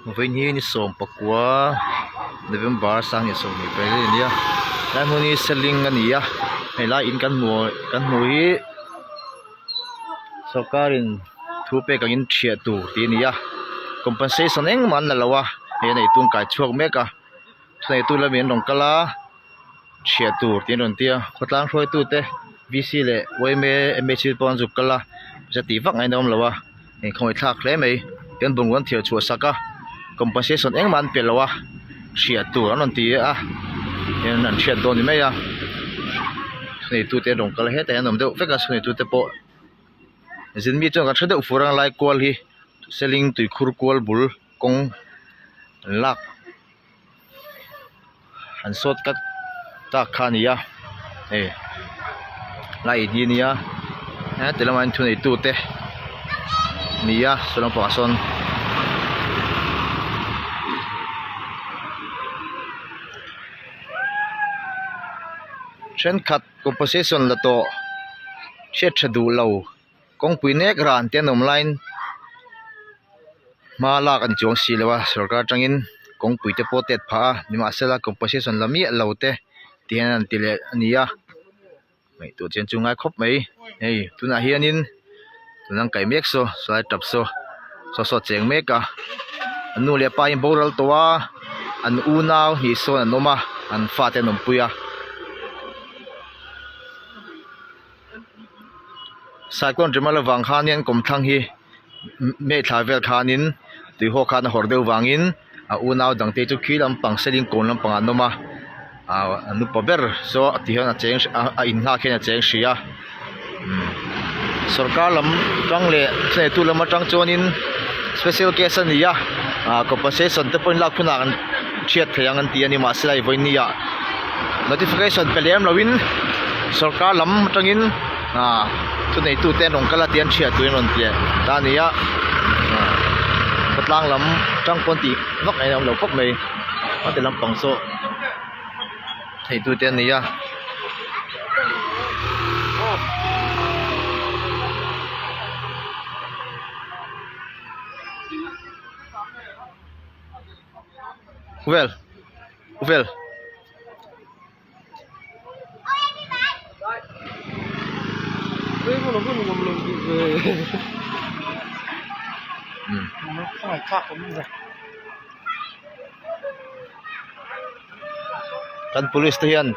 Vawiin hi ni 19 November 2024 a ni a helai hmun hi seling a ni a helai in kan hmuh kan hmuh hi sawrkar in thu pek angin thiah tur tih a ni a compensation engmah an la lo a hei a neitu an kai chhuak mek a thuneitu lamin an rawn kal a thiah tur tih an rawn ti a khawtlang hruaitu te v c leh yma m h u pawh an zuk kal a pawisa tih vak ngaihna a awm lo a inkhawih thlak hle mai tin bungrua an thiar chhuah sak a compensation engmah an pe lo a hriat tur an rawn ti a tin an hriat dawn ni mai a thuneitu te an rawn kal a hetah hian an awm deuh vek a thuneitu te pawh zin mi chuan kan hre deuh fur ang lai kual hi seling tuikhur kual bul kawng an lak. An sawt kat tak kha a ni a hei lai in hi a nia heti lamah hian thuneitu te a ni a saw lampangah sawn thenkhat composition la tawh hriat tha duh lo. Kawngpui nek ran te an awm laiin hma lak an chuang si lo a sorkar atangin kawngpui te pawh tet phah a nimahsela composition la miah lo te ti hian an ti leh a ni a ngaihtuah chian chu ngai khawp mai hei tunah hianin tuna an kaih mek saw sawlai tap saw saw saw a cheng mek a an nu leh pa hi an boral tawh a an unau hnih sawn an awm a an fate an awmpui a. Cyclone Jamal avang khanin kawmthlang hi May thla vel khanin tuihawk khan a hawrh deuh vangin a unau dangte chu khi lampang Selingkawn lampangah an awm a ah an upa ber saw ti hian a cheng a in nghak hian a cheng hrih a sawrkar lam tang leh thuneitu lam atang chuanin special case a ni a ah compensation te pawhin lak hunah an hriat theih ang an ti a ni mahse hei vawiin ah notification pe lem loin sawrkar lam atangin ah thuneitu te an rawn kal a tih an hriat turin an rawn ti ta a ni a ah khawtlang lam atang pawn tih vak a inawm lo khawp mai a ti lampang saw theitu te an ni a. Vel vel. Kan police te hian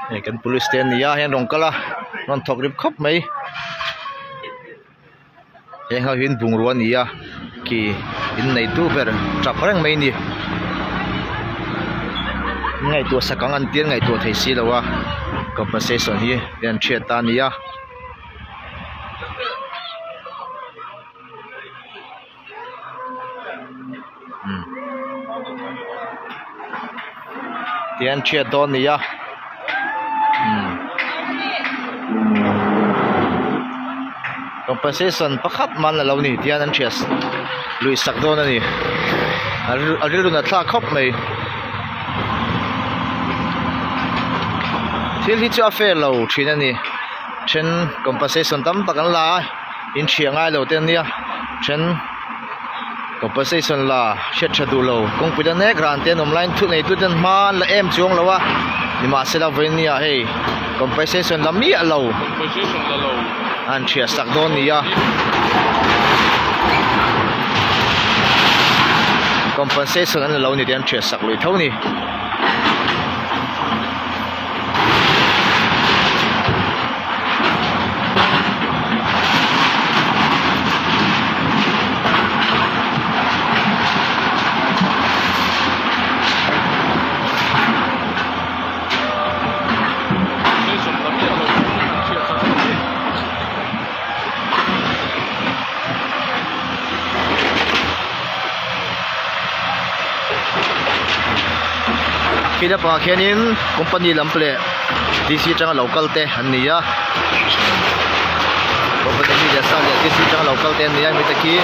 hei kan police te an ni a hei an rawn kal a rawn thawk rip khawp mai. Heng ho hi bungrua a ni a khi in neitu ber tap reng mai a ni ngaihtuah sak ang an tia ngaihtuah thei si lo a compensation hi an thiat ta a ni a. Tih an thiat dawn a ni a compensation pakhat man alo ni tihian an thiat lui sak dawn a ni a rilru nat thlak khawp mai thil hi chu a fair lo thin a ni then compensation tam tak an la a in thiah ngai lo te an nia then. Compensation la hriat tha duh lo kawngpui la nek ran te an awm laiin thu nei tu ten hma an la em chuang lo a nimahsela vawinia hei compensation la miah lo an thiah sak dawn a ni a compensation an la lo ni tih an thiah sak lui tho a ni. Khi lampangah khianin company lam leh D C atanga lo kal te an ni a company mi leh sa leh D C atanga lo kal te an ni a mite khi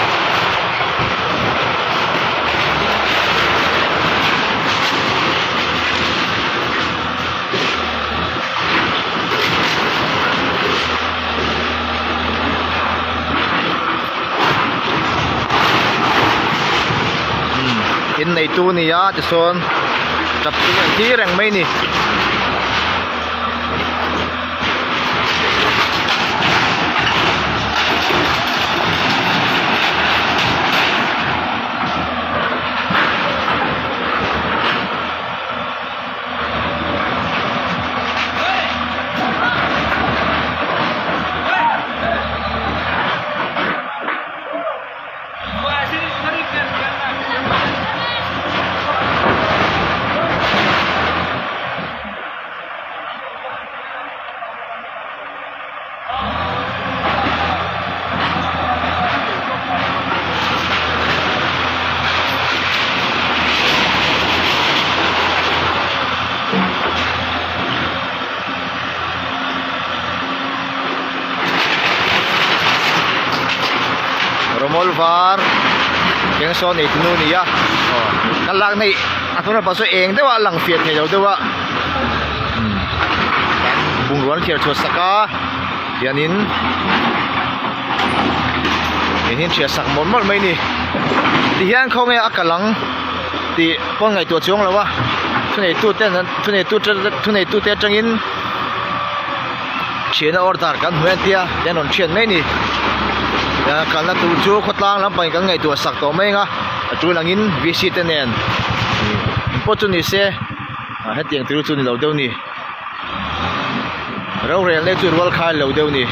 neitu a ni a tichuan tap chu an thi reng mai a ni. Rawmawl var eng saw nei tunu a ni a aw kan lak na hi a hnung lampang saw eng deuh a lang fiah thei lo deuh a bungrua an thiar chhuah sak a hianin eng hi an thiah sak mawlh mawlh mai a ni tihian khawnge a kal ang tih pawn ngaihtuah chuang lo a thuneitu ten an thuneitu thuneitu te atangin thianna order kan hmu en tia te an rawn thian mai a ni kalna tur chu khawtlang lampangin kan ngaihtuah sak tawh mai ang a a tul angin v c te nen pawh chu ni se hetiang tur chu ni lo deuh a ni. Rorelna chu rual khai lo deuh a ni.